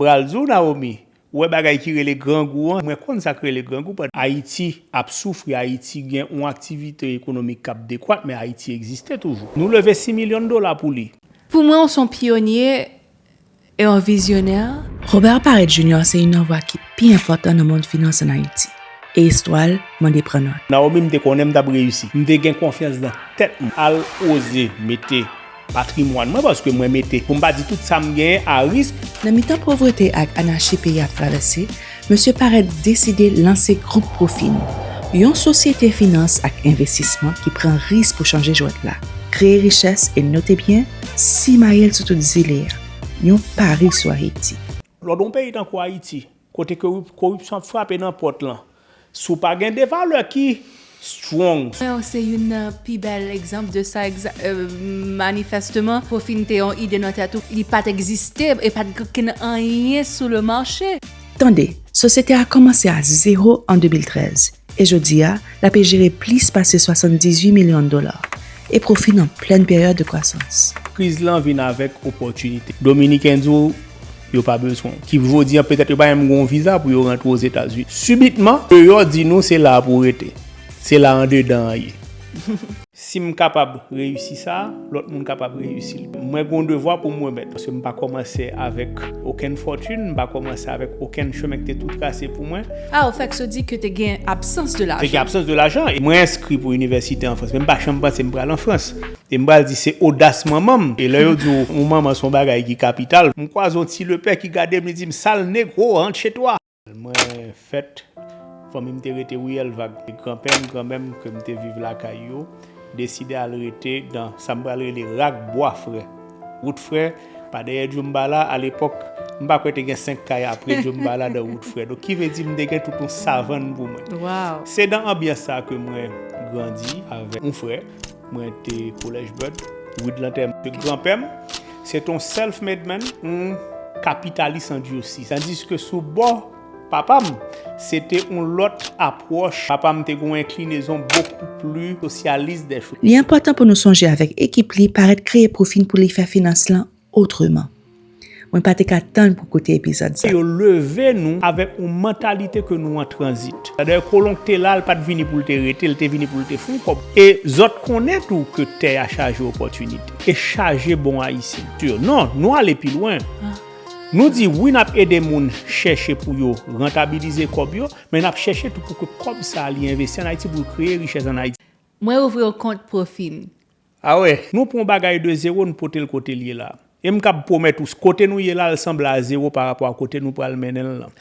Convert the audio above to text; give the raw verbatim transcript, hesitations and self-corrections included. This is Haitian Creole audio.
Pral di w, Naomi, ou wè bagay ki rele grangou an, mwen konn sa k rele grangou. Pandan Ayiti ap soufri, Ayiti gen yon aktivite ekonomik k ap dekwat, men Ayiti egziste toujou. Nou leve sis milyon dola pou li. Pou mwen, w se yon pyonye e yon vizyonè. Robert Parette Junior se youn nan vwa ki pi enpòtan nan mond finans ann Ayiti, e istwa l mande pran nòt. Naomi, m te konnen m t ap reyisi. M te gen konfyans nan tèt mwen. Al oze mete patrimwàn mwen, paske mwen mete, pou m pa di tout sa m genyen, a risk. Nan mitan povrete ak anachi peyi ap travèse, Mesye Parette deside lanse Gwoup Profin, yon sosyete finans ak envestisman ki pran risk pou chanje jwèt la, kreye richès e, note byen, simaye l sou tout zile a, yon pari sou Ayiti. Lè w nan yon peyi tankou Ayiti, kote korip- koripsyon ap frape nan pòt lan, si w pa gen de valè ki strong. Mwen se youn nan pi bèl egzanp de sa. Manifèsteman, Profin te yon ide nan tèt ou, li pa t egziste e pa t gen anyen sou le mache. Tande, sosyete a kòmanse a zewo an de mil trèz, e jodi a, l ape jere plis pase swasanndizuit milyon dola, e Profin an plèn peryòd de kwasans. Kriz lan vin avèk opòtinite. Dominiken di w, yo pa bezwen w. Ki vle di, petèt yo pa menm gen yon viza pou yo rantre Ozetazini. Sibitman, deyò di nou se la pou w rete. Se la andedan an ye. Si m kapab reyisi sa, lòt moun kapab reyisi l. Mwen gen yon devwa pou m remèt, paske m pa kòmanse avèk okenn fòtin, m pa kòmanse avèk okenn chemen ki te tou trase pou mwen. Ah, ou fèk sot di ke te gen absans de lajan. Te gen absans de lajan. E mwen enskri pou inivèsite an Frans, men m pa janm panse m pral an Frans. E m pral di se odas manman m. E lè yo di w yon manman se yon bagay ki kapital, m kwaze yon ti lepè ki gade m, li di m, "Sal negro, rantre chez toi." Mwen fèt, fanmi m te rete Riyèl Vag. E granpè m, granmè m ke m te viv lakay yo, deside al rete nan sa m pral rele rak bwa frè. Wout frè, pa dèyè Djoumbala, alepòk, m pa kwè te gen senk kay apre Djoumbala nan wout frè. Donk, ki vle di m te gen tout yon savann pou mwen. Se nan anbyans sa ke mwen grandi avèk yon frè. Mwen te Collège Bud, Woodland M. Granpè m, se te yon self-made man, yon kapitalis andisi. Tandiske sou bò papa m, se te yon lòt apwòch. Papa m te gen yon enklinezon bokou pli sosyalis dè chou. Li enpòtan pou nou sonje avèk ekip li Parette kreye Profin pou li fè finans lan otreman. Mwen pa te ka tann pou koute epizòd sa. Yo leve nou avèk yon mantalite ke nou an tranzit. Dayè, kolon k te la, l pa t vini pou l te rete, l te vini pou l te fè yon kòb. E zòt konnen tou ke tè a chaje opòtinite e chaje bon Ayisyen. Non, nou ale pi lwen. Nou di wi, n ap ede moun chèche pou yo rantabilize kòb yo, men n ap chèche tou pou ke kòb sa a li envesti ann Ayiti, pou l kreye richès ann Ayiti. Mwen ouvri yon kont Profin. Ah ouais, nou pran yon bagay de zewo, nou pote l kote l ye la. E m kab pwomèt ou, kote nou ye la, l sanble a zewo pa rapò a kote nou pral mennen l lan.